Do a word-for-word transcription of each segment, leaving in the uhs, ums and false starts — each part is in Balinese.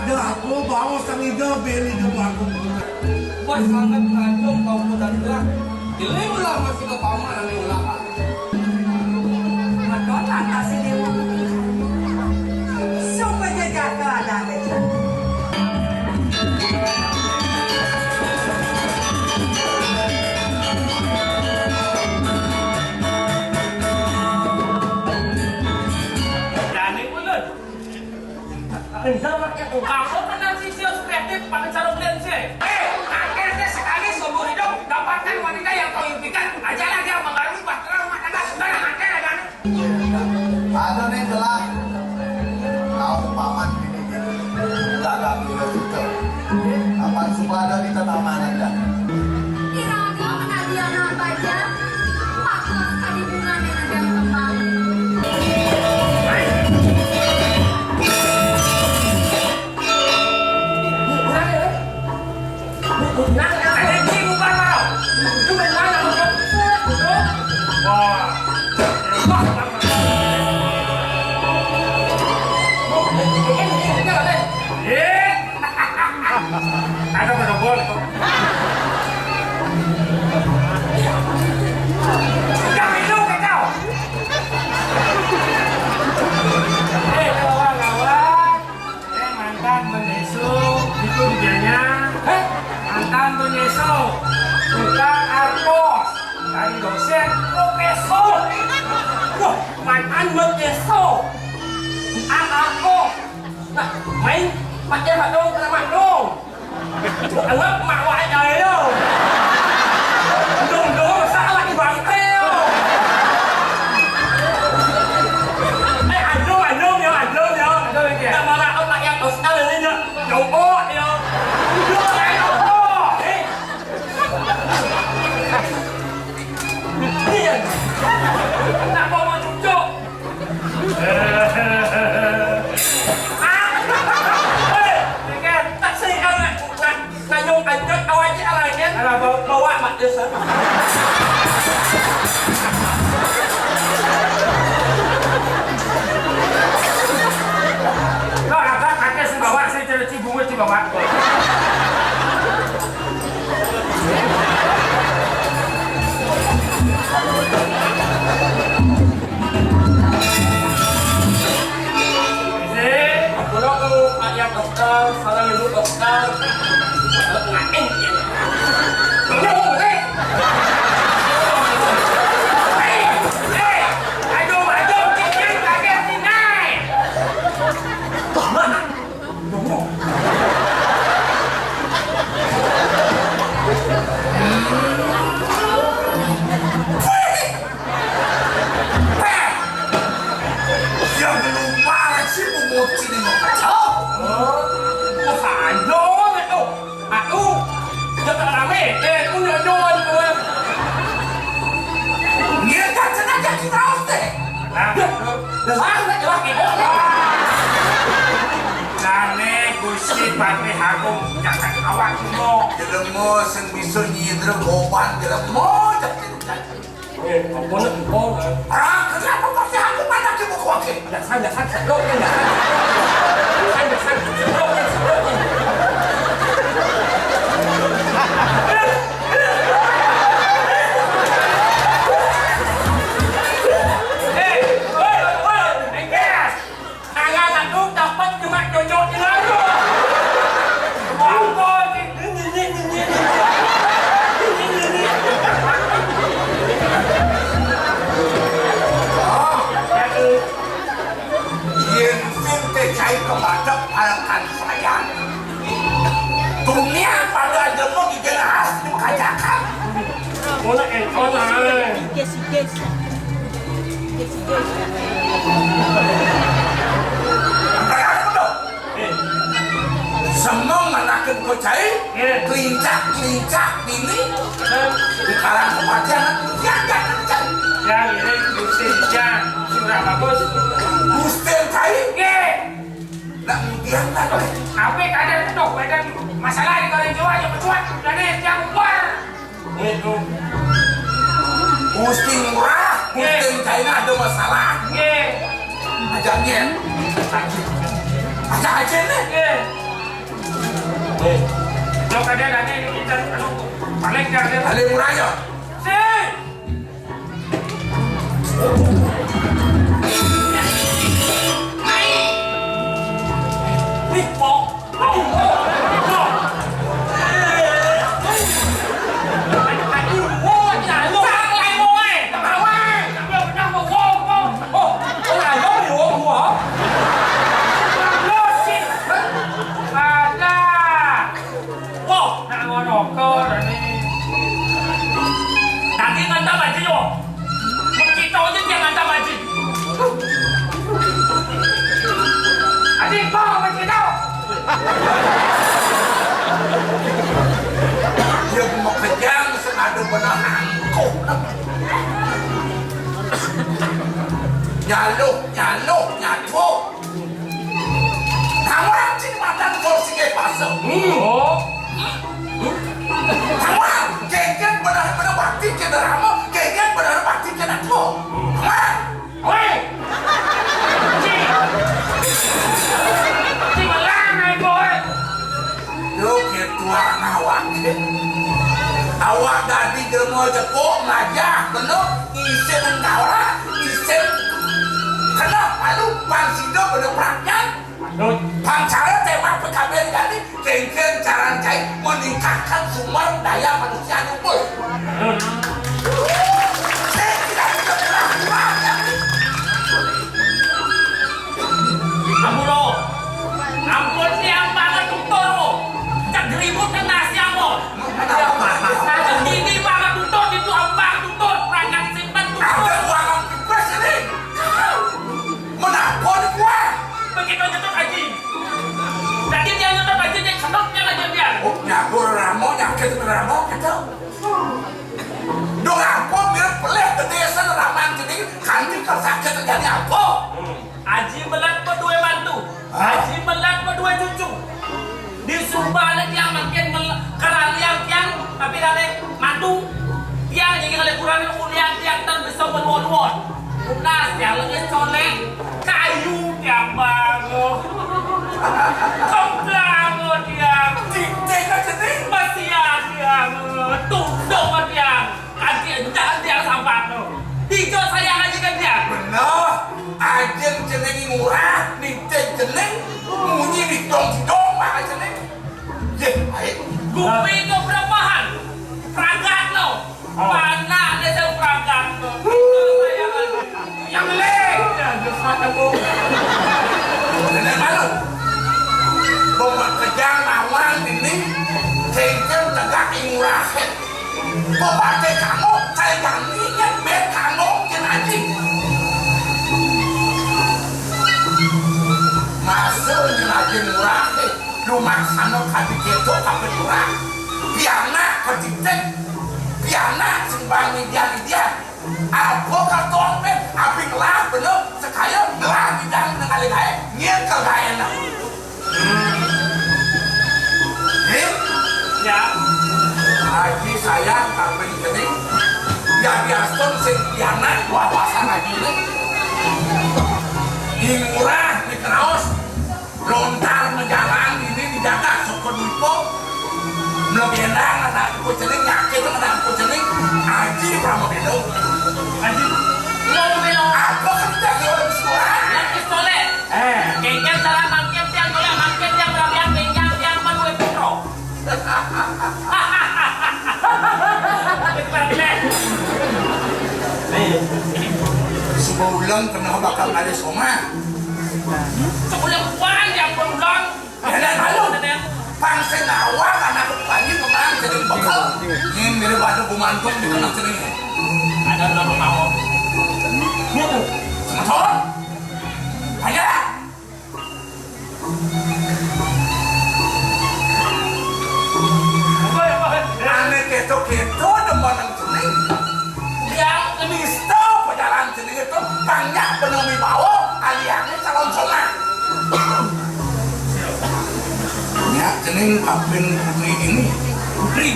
Dah, aku bawa sang ida, beli dah aku. Wah, sangat kacau kau pun tadi lah. Jadi ulah masih ke paman, ane ulah. Madon atas ini. Supaya jaga ada aja. Jani ulun. Enda makai uang. Aku kenal si Sius kreatif pakai sarung lense. Eh, akhirnya sekali seumur hidup dapatkan wanita yang kau impikan. Ajalah dia mengarungi bahtera rumah tangga. Sudah, akhirnya ada. Ada nih telah tahu paman ini. Ulah ragu kita. Kapan suba ada kita taman aja. Iraga menadiana baja, pakas kadi bunga nena dan kembang. Nah, nah, nah, ini bukan mau. Itu benar, bukan. Wah. Eh. Ada berobol. Sudah minum kau. Eh, kawan-kawan. Eh, mantan beneso, itu dianya. Eh, mantan beneso. Bukan artos. Dari dosen, profesor. Wah, mantan beneso. Bukan artos. Nah, main pakai hak dong, kena mak dong. Anggap mak wak aja yo. Dong, dong, salah di bangke yo. Eh, adum, adum yo, adum yo. Adum lagi. Nak marah kau tak yang Oscar ini nak jongkok yo. Duduk, eh, jongkok. Eh. Iya. Nak bawa cucuk. Hei, kan, tak sih, kan, nak, nak, nak nyong anjot, awak je, awak je. Alah, bawa, bawa mak dia sana. Lo agak kakek sembawa, saya cari cibunga, cibawa. Aku nak ayam Oscar, salah ibu Oscar. Ngain. Aduh, aduh, cincin kaget, Sinai. Yang belum parah sih, mau sini mau kacau. Oh, ada itu. Aku, jangan rame. Eh, aku nyonyon, tuh. Dia tak sengaja kita, Ustaz. Nah. Dah, dah, dah, dah, dah. Nane Gusti Patih Agung, jangan awak semua. Jelema sing bisa nyidra goban jelema, cak. Eh, apa nak engkau? Ah, kenapa kau si aku mana dia buku wakil? Dasar, dasar, seblok ni, dasar. Dasar, dasar, seblok ni, seblok ni. Eh, oi, oi, enggas. Anak aku dapat cuma cocok dengan tu. Apa ni? Ini, ini, ini, ini. Ini, ini. Yen sing teh cai kebacok harapan saya. Dunia pada aja mau bikin khas dikajakan. Mana engkau lah? Yes, yes. Yes, yes. Angkat aku tu. Eh. Semua manakan kau cai, eh, kelincak-kelincak bini, eh, di karang kematian, jangan, jangan, jangan. Yang ini Gusti Jan, sudah bagus. Gusti cai? Nggih. Nak mutiang tak boleh. Tapi kadang tu, kadang masalah di kalau jual, dia berjual, dan dia tiang buat. Itu. Gusti Ngurah, Gusti China ada masalah. Nggih. Ajak dia. Ajak aja ni. Nggih. Kalau kada ada ini kita, aduh, paling kada ada. Ada murahnya. Si. Ih, pok. Wah, nak ngono kok, Rani. Nanti ngantap aja, yo. Begitu aja dia ngantap aja. Adik, kok begitu? Dia mau kejang, sengaja benar angkuh. Nyaluh, nyaluh, nyaluh. Nawang sing madan kursi ke pasar. Hmm. Oh. Nawang, geger benar-benar bakti ke drama, geger benar bakti ke nato. Nawang. Woi. Cing. Cing, melang, ai, boy. Yo, ketua nawang. Awak dadi jelema jepuk, ngajah, kena, isin engkau lah, isin kena, lalu bang sida kena peranyan. Bang cara tema P K B jadi, kengken cara cai meningkatkan sumber daya manusia unggul. Saya tidak bisa berlaku banyak. Ampun, oh. Ampun, tiang banget tutur, oh. Cek geribut kena siang, oh. Cek ini banget tutur, itu abang tutur, perangkat simpen tutur. Ada uang bebas ini. Menapa ni kuah? Begitu nyetut aji. Tadi dia nyetut aji, dia senok dia aja dia. Oh, nyagur ramo, nyakit ramo, kata. Dong apa, mirip pelih ke desa ramang jadi kanti tersakit terjadi apa? Aji Melat berdua mantu. Hah? Aji Melat berdua cucu. Disuruh balik tiang makin mel-, keralian tiang, tapi dari mantu. Tiang jadi kali kurang ulian tiang tan bisa meluon-luon. Tunas tiang lagi colek kayu tiang bangun. Kembang tiang. Cicing aja nih. Mesian tiang. Tunduk tiang. Kaki jangan tiang sampak tu. Tiga sayang aja kan tiang. Benar. Ajeng jeneng murah, nitih jeneng munyi di dong dong maka jeneng. Yeh, baik. Gupi keberapaan? Pragat lo. Oh. Mana ada saya pragat lo? Tiga sayang aja. Yang lain. Ya, geus mata, Bu. Jeneng malu. Pemekejang nawang ini, kengkeng tegak ing murah. Kok pakai kamu? Saya gantinya bet kamu, jen anjing. Masuk jen anjing murah, eh. Lu maksana kadi keto tapi murah. Piana ketitik. Piana sembang media-media. Apa kata orang, abis ngelah bener, sekaya ngelah bidang dengan gae, nyir ke gae nak. Nih, ya. Haji sayang kawin kening. Ya biasa sing pianak buah pasang haji ini. Ing murah di keraos. Lontar majalan ini dijaga soko dupo. Mlegendang anak ku cening, nyakit anak ku cening. Aji Pramabelo. Aji, lo belo. Apa kerja di orang suara? Yang pistole. Eh. Kengkeng salah mangkin tiang, boleh mangkin tiang berabian, kengkeng tiang manuwe putro. Suba ulang kena bakal ada soma. Sebulan kuan yang berulang. Ada malu. Pang sing awal anak tadi memang jadi bekel. Ini mirip ada gumantung di tengah sini. Ada orang mau. Gitu. Sama-sama. Ayo. Ane keto-keto demen nang cening. Yang nista pejalan cening itu banyak bener wibawa, aliannya calon songan. Ya, cening kapin putri ini, putri.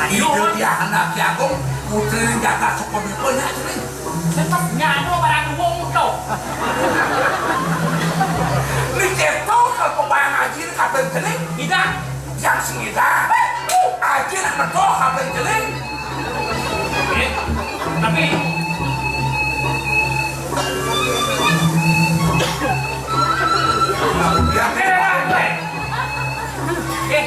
Ayo. Dia anak jagung, putri jaga soko dupo nya cening. Tetep nyano barang wong to. Ni keto kalau pembayang haji ni kapin cening. Tidak. Kang Sumida, aji nak betul apa yang jeling? Eh, tapi ya, eh, eh, eh. Eh.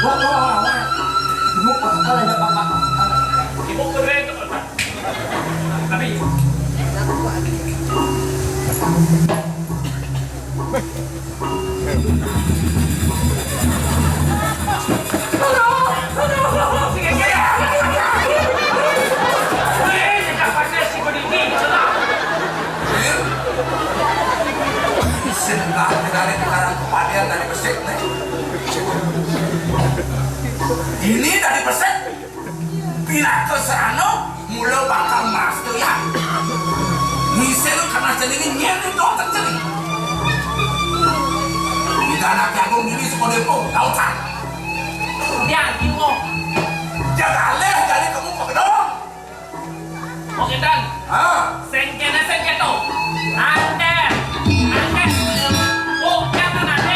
Wah, wah, wah, wah. Ibu pas kalah ya, Bapak. Ibu keren tuh, Bapak. Tapi ini dari Besik. Pinaka sarana mula bakal master ya. Ngisel kana jenenge nyen itu otak jeneng. Ida anak jagung dili saka depo, lautan. Yang iwo. Jaga alih dari kamu kok dong. Oke dan. Ha. Sing kene sing keto. Ande. Ande. Oh, jangan ande.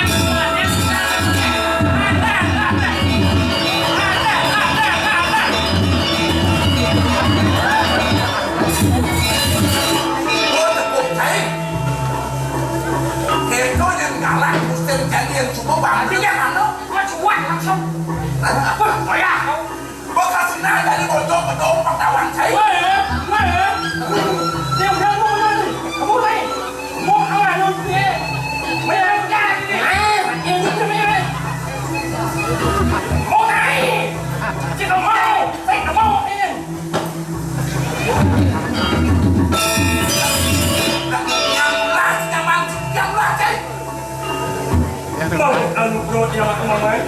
Itu yang galak, mesti jadi yang cukup banget. Artinya, anu, gua cuak langsung. Apa? Oh ya. Bekas nah dari bocor ke dompet kawan saya. Weh, weh. Dia udah mau nih. Kamu nih. Mau awal lu dia. Mau yang udah ini. Eh, yang itu nih. Mau naik. Kita mau. Saya nggak mau ini. Yang lah, nyaman, yang lah, cai. Bang, anu perut yang aku mamai.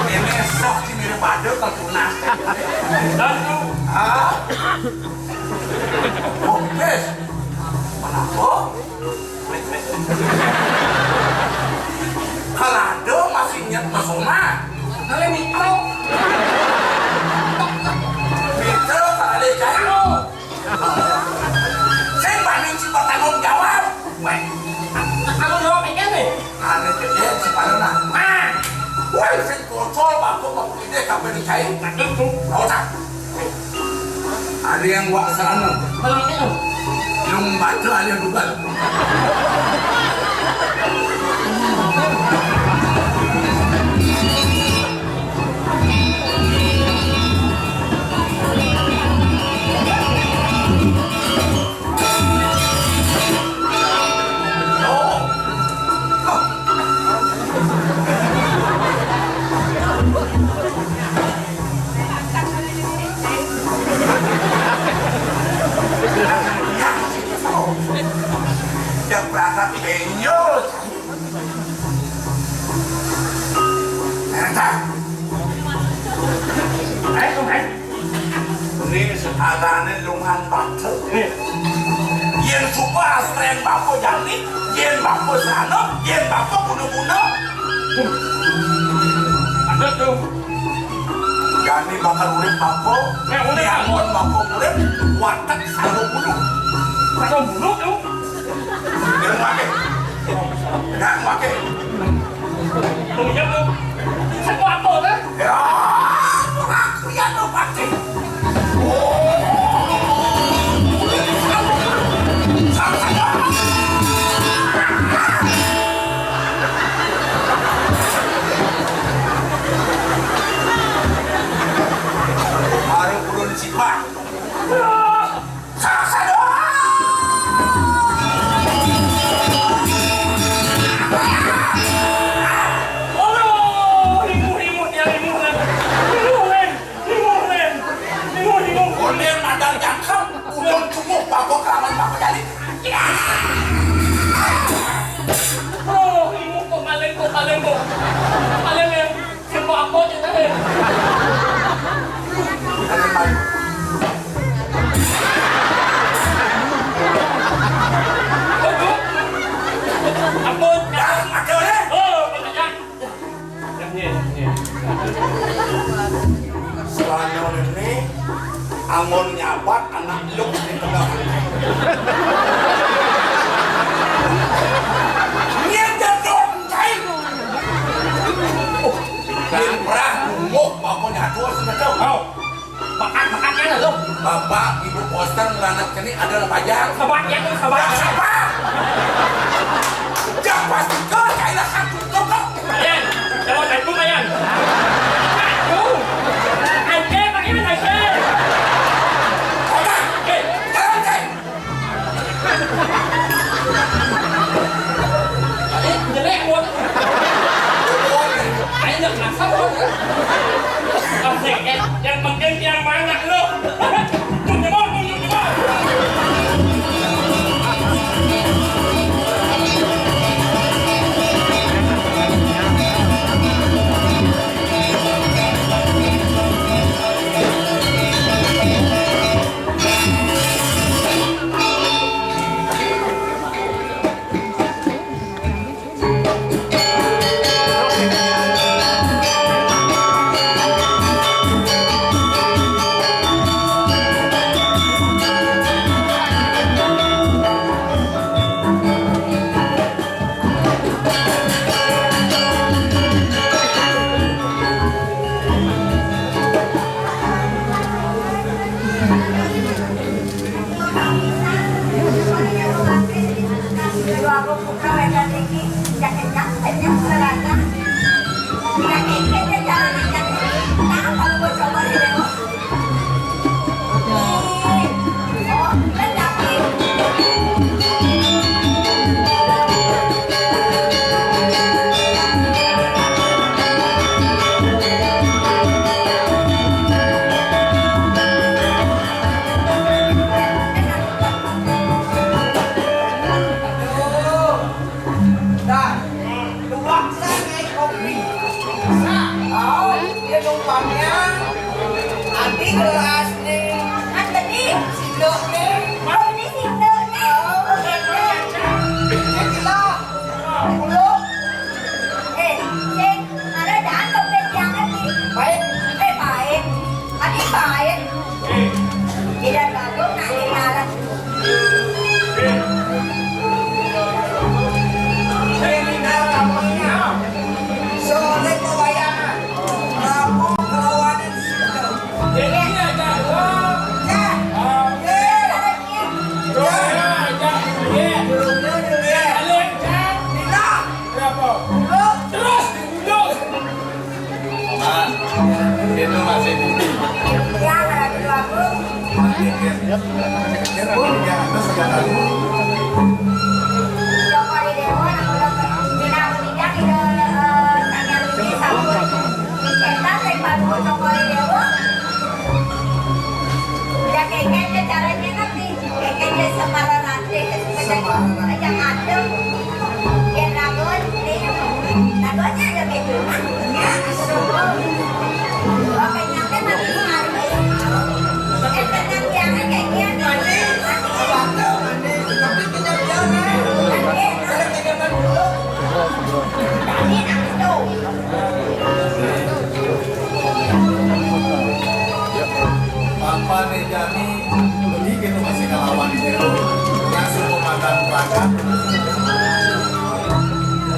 Ini sok di mirip pada kalau tunas. Dan tu. Ah. Oh, wes. Kenapa? Kalau ada masih ingat masoma. Kalau mikro. Mikro kalau ada jauh. Sing bani sing bertanggung jawab. Weh. Aku jawab iki nih. Ane gede sepalona. Nah. Weh, sing kocol bapak mau ide kabeh dikai. Aduh, tuh. Ora usah. Ada yang wak sana. Kalau ini tuh. Yang baca ada juga. Yang berangkat benjol. Entah. Ayo, ayo. Ini sekarang lungan batu. Yen suka astren bapa jani, yen bapa sana, yen bapa guna-guna. Ada tuh. Jani bakal urip bapa, eh, urip. Diangon bapa urip, watek selalu bulu. Selalu bulu tuh. Dia pakai. Nggak pakai. Iya, Bu. Sing apa, kan? Ya, aku ya no pakai. Oh. Baru turun sifat. Tang ranak kene adalah pajang. Sabar ya, tuh, sabar. Sabar. Jang pasti kau cailah satu kau. Ayan, kalau Facebook, ayan. Aduh. Ayan, ayan, ayan. Oke, jalan, Cai. Ayan, jelek, Bun. Ayan, nggak kenapa, Bun. Asik, eh. Yang penting yang mana, lu? Dah. Luwak sa ngai kopi. Sa, au, dia numpangnya. Adi gelas ni. Kan tadi. Sindok ni. Au, ini sindok ni. Au. Cek lah. Puluh. Eh, Cek, ada dah dompet yang adi. Baik. Eh, baik. Adi baik. Tidak bagus nak kenalan. Terus. Nah, itu masih. Joko Dewa, nah, udah pindah, pindah, pindah, eh, tanya Rudi, sabun. Cetak, saya bantu Joko Dewa. Udah kayak gitu caranya, kan, nih. Kayak gitu, separan hati, separan hati. Yang ada. Yang lagun, nih. Lagunnya ada beda. Ya, asal. Makanya, kan, nanti harus. Eh, tenang, jangan kayak gitu. Nanti. Tapi kenyang-kenyang, eh. Nanti. Papa ne jani, beli gitu masih kalawan gitu. Langsung komandan perangkat.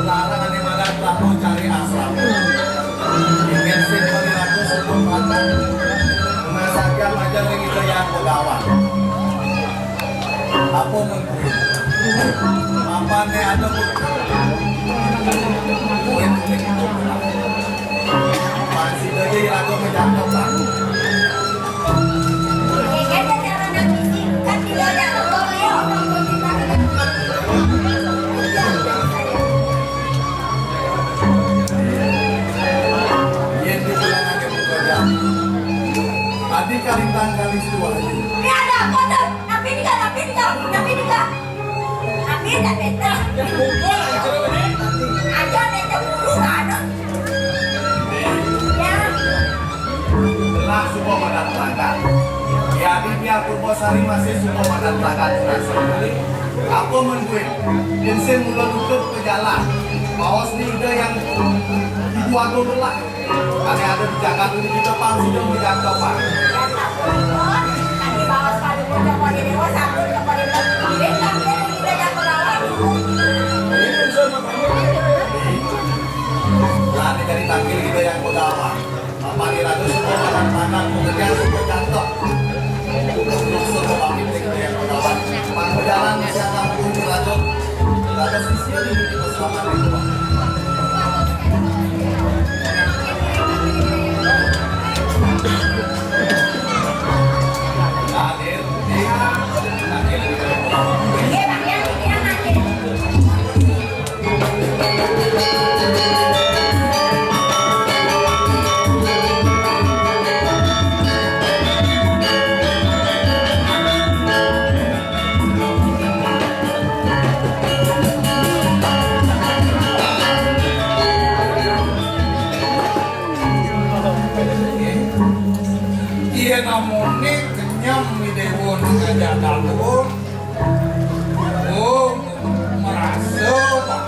Larang ane madan pelakon cari asap. Ingin sih beli lagu sebelum makan. Nah, saja aja lagi yang begawan. Apa mengkuri? Apa ne ada mengkuri? Kowe mungkin itu pulang. Masih aja lagu menjangkau aku. Yen dibilang ada pekerjaan. Adi kalintang kali situ aja. Ini ada apa tuh? Napi nika, napi nika, napi nika. Napi nika, beta. Ya, pukul aja ini. Aja beta buru, anu. Ya. Lah, suka madan pelanggan. Ya, di pihak Purwosari masih suka madan pelanggan. Apa mengkuin? Insin mula nutup ke jalan. Paus ni ida yang ibu aku belah. Ane ada di Jakarta ini kita pang sudah di Jakarta pang. Lah, ini dari tangkil kita yang pertama. Bapak Iratus semua makan-makan, pekerjaan semua jatuh. Untuk semua pamit. Iya, namune kenyem ni dewa ngajak dalur. Oh, merasa, Pak.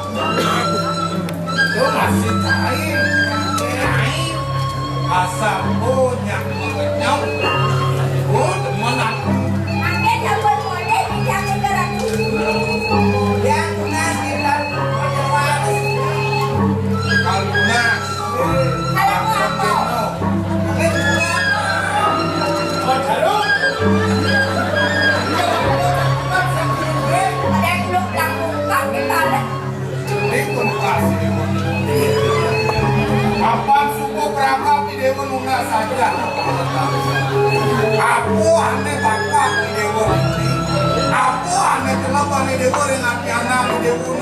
Lu masih cair. Asal lu nyak mengenyam. Oh, demen aku. Makin sampun mulih, dijamin gerak. Ya, tunas, kita. Kalau tunas. Apan suku perangkap di dewa nunas saja. Apa ane bakat di dewa ini? Apa ane kelebah di dewa dengan piana di dewa?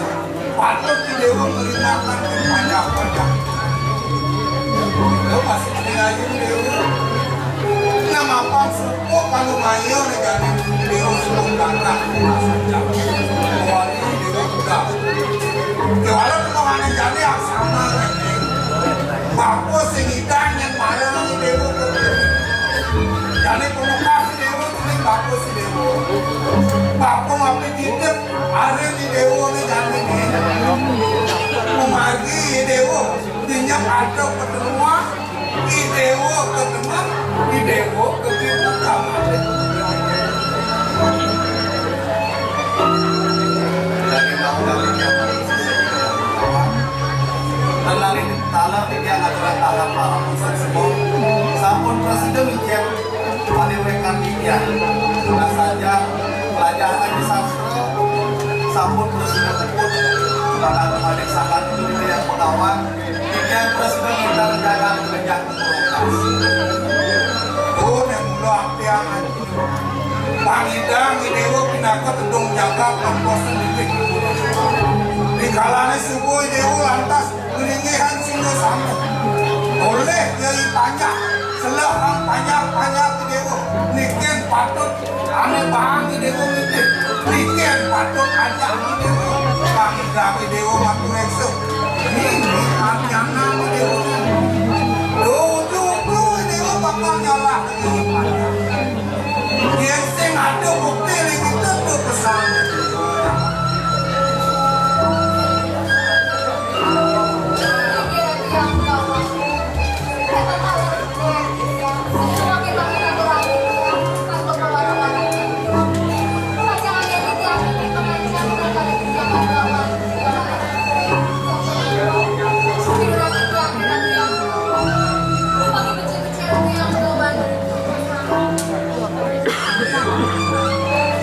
Patut di dewa meringakan panjang-panjang. Lo masih tinggal di dewa. Nama apa suku kalau mayo negara dewa suku perangkap di masa jam. Wali dewa juga. Jualan kemana jadi yang sama, kan? Bapa sing idan yang marah lagi dewa. Jadi pemuka si dewa, sing bapa si dewa. Bapa ngapi hidup, hari ni dewa ni jadi ni. Pemagi dewa, dinya ada pertemuan, di dewa ketemu, di dewa ketemu sama. Lagi mau kami jawab. Kenalin, taler tiga aturan tahapan musik semua. Sampun presiden ijen pada wekan tiga. Nah saja pelajaran di sastra. Sampun presiden pun. Bahkan pada saat itu yang pengawan. Tiga presiden kita rencana kerja. Oh, yang mula tiang. Pangidang i dewa pinaka tedung jagat lan kos sendiri. Di kalane subuh i dewa lantas ngringgihan singa sama. Oleh ya i panjak, selehang panjak-panjak i dewa. Niken patut ane bahang i dewa nitih. Niken patut ajak i dewa. Pangidang i dewa matu reksa. Ini artiana i dewa. Tujuh puluh i dewa bakal nyalah. Yen sing ada bukti ning kita tu pesan.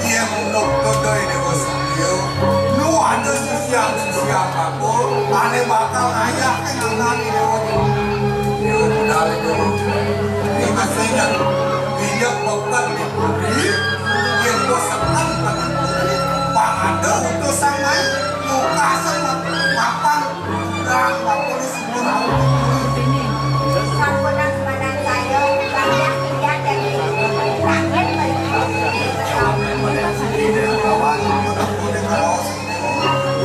Iya, menurut Dodo ini, Bos. Yo, lu ada sisian-sisian aku, ane bakal ngayah ke nangani dewa. Yo, udah itu. Ini masih ingat. Dia pekat di bumi, dia bosekan pada bumi. Bang ada utusan main, muka sama mapan.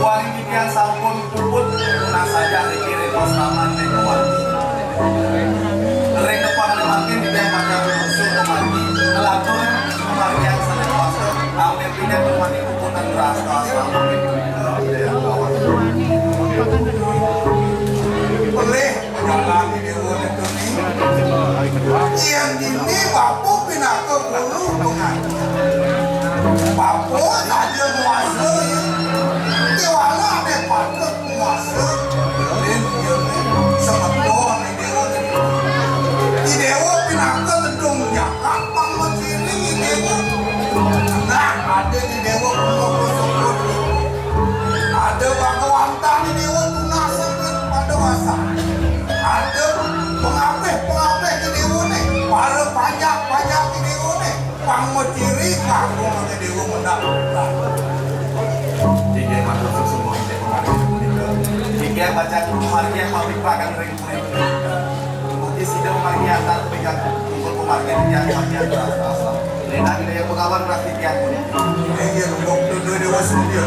Wali titiang sampun puput, nah saja riki ring pos taman ring Kewangi. Ring kepang ring mangkin titiang pacang ngusung kemari, ngelatur pamargian sane kuasa, amin pindah kemari puputan rasa sampun. Pelih. Jalan di dewa itu ni. Yang ini bapa pinaka guru pengaji. Bapa saja nguasa ya. Kewala ada patut nguasa. Dan dia ni semeton di dewa itu. Di dewa pinaka gedung jakat pang maciri di dewa. Nah, ada di dewa pengawa sebut. Ada bangga Baca margi yang pabrik pakan ring kulit. Mungkin sida margi antar tiga kumpul pemargi yang margi antar asal. Lena kita yang pengawan berarti tiang kulit. Iya, duduk duduk dewa sudir.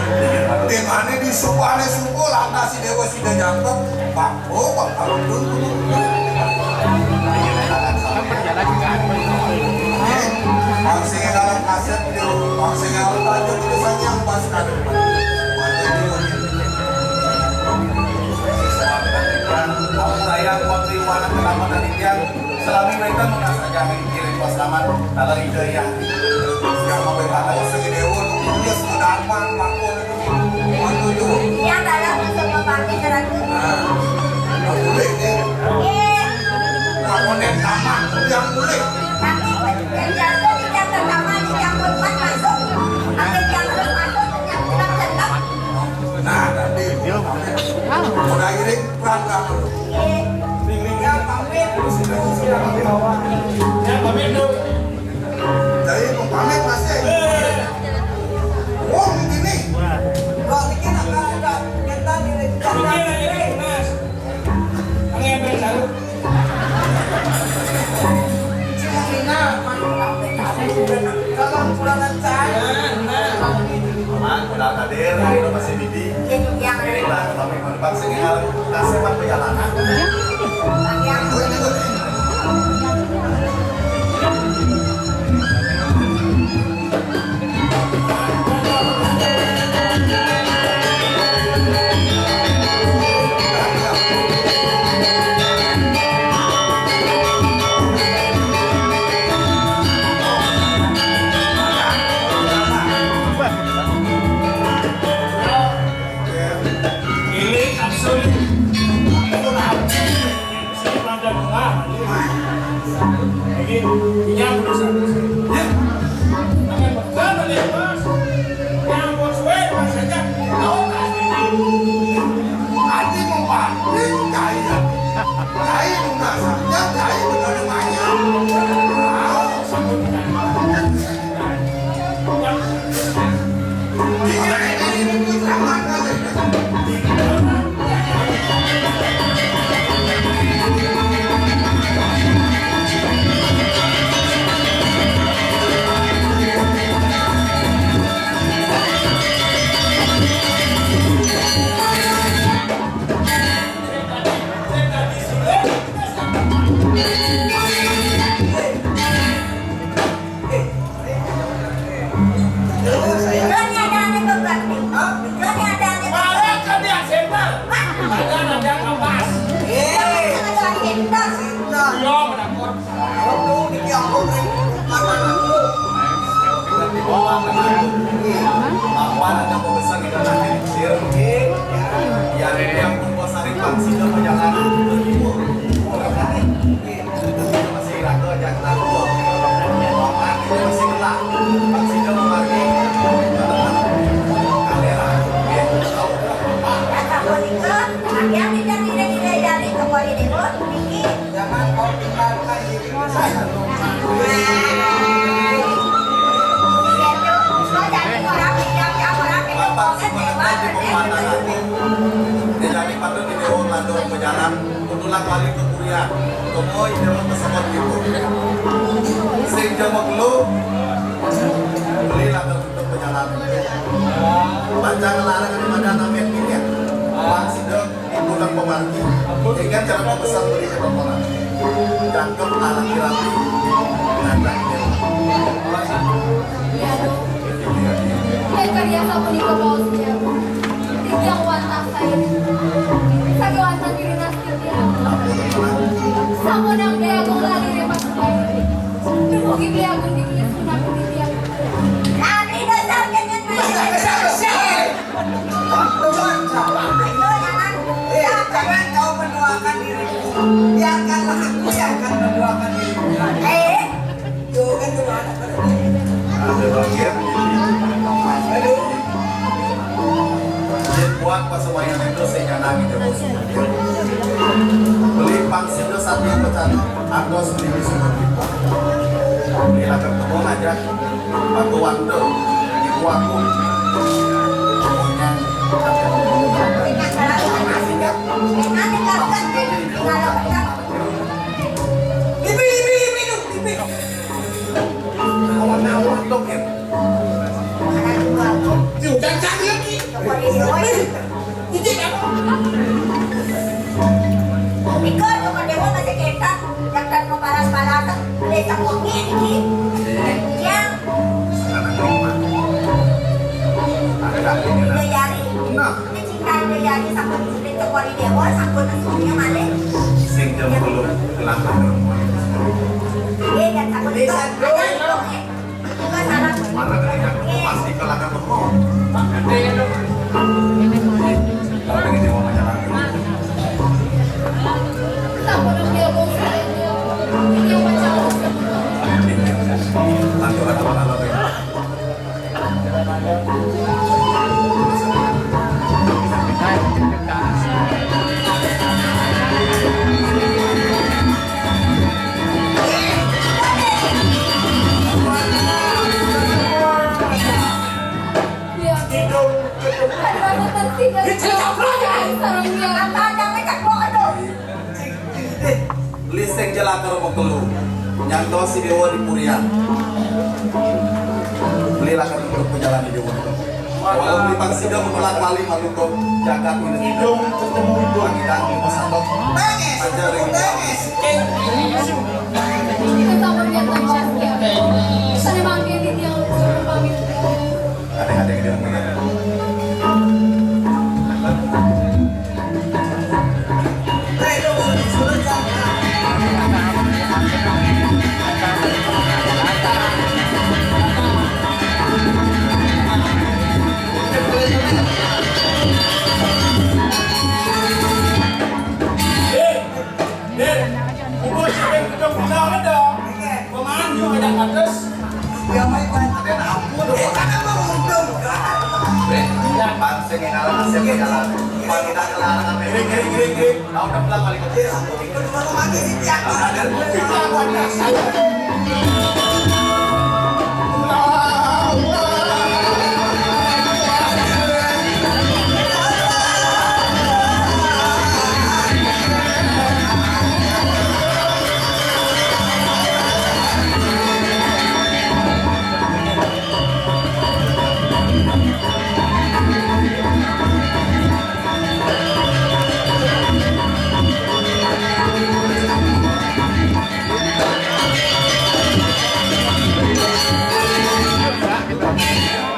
Di mana di suku aneh suku lantas si dewa sida jangkep. Pak, oh, Pak, kalau dulu. Kan berjalan juga. Bangsa yang dalam kasih, bangsa yang dalam tajam itu saja yang pas kan. Ampun ayah, waktu ibu anak kenapa tadi dia selami mereka mengasah jangan kirim pas taman kalau ide yang yang mau berkata usah ide ulu dia sudah apa makmur itu makmur itu. Iya, kalau masuk ke partai terakhir. Nah, boleh nih. Iya. Makmur yang sama yang boleh. Tapi yang jatuh tidak pertama yang keempat masuk. Ada yang terus masuk, yang pulang tetap. Nah, tapi udah iring perangkap. Iya. Ring-ring ya, pamit. Ya, pamit dong. Jadi mau pamit masih. Wong ini. Kok ini nak ada kita di. Ini lagi di Mas. Angin yang baru. Cimina, kalau kurang ajar. Nah, nah. Aman, modal hadir, hari ini masih bibi. Ini lah, kami menumpang sing ngalem kasih perjalanan. Yang Ini absolut. Jadi, punya perusahaan. Ya. Jangan berjalan ya, Mas. Yang bos gue, Mas, aja. Tahu nggak? Hati mau paling kaya. Kaya lunas. Ya, kaya benar banyak. Tahu. Lo ni ada anak kebak ni. Hah? Lo ni ada anak kebak. Marah kan dia sembah. Hah? Ada anak kapas. Eh. Ada anak sembah. Iya, menakut. Kalau tuh di Tiongkok, mana aku? Apa ada pembesar di dalam sir? Ya, yang pun sari pang sida majalan ke timur. Bapak, sebenarnya di Pembangunan Agung, di Jani Padu di Dewa Mandor Pejalan, Kebetulan balik ke kuliah, kemo ide mah kesebut gitu. Sing jama gelu, beli lah untuk perjalanan. Baca ngelarang daripada namanya ini ya. Bang Sido, ibu dan pemargi. Ingat cara pembesar beli sama orang. Jangkep anak rapi. Ngajak. Yén karya sapunika paos biagung, titiang wantah saé. Sakéwanten diri nastir tiang. Sampun ang biagung lali ring pasubayan. Dumugi biagung ditulis punapa titiang. Kami dasar dengan. Eh, jangan kau menduakan dirimu. Biarkanlah aku yang akan menduakan dirimu. Eh, Ada bagian. Aduh. Yén buat pasawayan itu sing nyanang ide bos. Beli pangsit itu satu yang pecah. Antos beli di sumur pipa. Beli latar temu aja. Aku waktu. Ibu aku. Pokoknya. Ada. Cepoknya ini. Yang Ada kaki. Ini jari. Nah. Ini cinta ini jari, sampun dijilit cepok di dewa, sampun nesunya malih. Sing jam belum kelakar. Iya, kan sampun. Bisa, Bro. Mana ketika pasti kelakar. Tapi ini mau masyarakat. Iya. Ada rasa tertinggal. Ini cerita apa ya? Sarangnya. Apa ada ngecek gua, aduh. Liseng jelaka rokok telu. Nyantos si dewa di purian. Belilah kami untuk menjalani dewa. Walau beli pangsida menolak wali maluko jagat ini. Hidung ketemu hidung. Lagi dan di pasar. Tengis. Aja ring. Tengis. Kita sabarnya tengis. Saya mampir di tiang suruh pamit. Ada-ada yang dia punya. Eh, eh, umur sampai kita punya ada. Pemain juga ada atas. Ya, baik, baik. Ada ampun. Eh, kan emang udah, kan? Eh, iya, Bang, saya nggak ngalah, saya nggak ngalah. Bang, kita ngalah, apa? Kiri, kiri, kiri, kiri. Tahu, udah pulang balik ke desa. Itu cuma memakai si tiang. Ada, kita buat saya.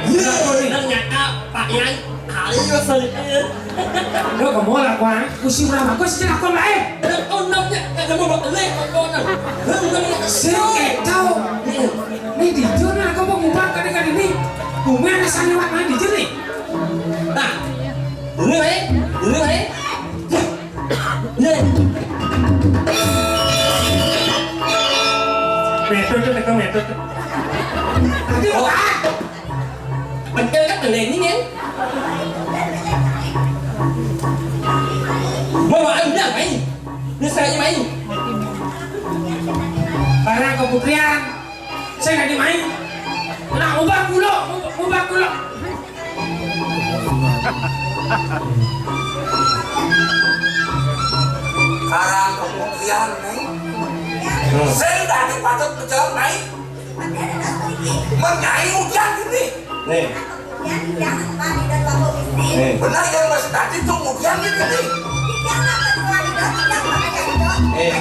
Iya, bener nyata, Pak Yai. Ayo, seliknya. Lo ke mall, Wang? Kusi berapa? Kau sih aku lain. Ada kondom ya, ada mau beli kondom. Sing keto. Ini di jurnal aku mau ngubah kali-kali ini. Bumi ada sandiwara main di jurnal. Nah, dulu, eh, dulu, eh. Nih. Metode, metode, metode. Tadi, oh. Pencet kan ini, ya. Mau main, udah main. Ini saya main. Para keputrian, saya nggak dimain. Nah, ubah dulu, ubah dulu. Karang kemudian nih, hmm. Sing dadi patut menjawab naik. Menyai ujian ini. Nih. Nih. Benar yang masih tadi tuh ujian ini nih. Nih.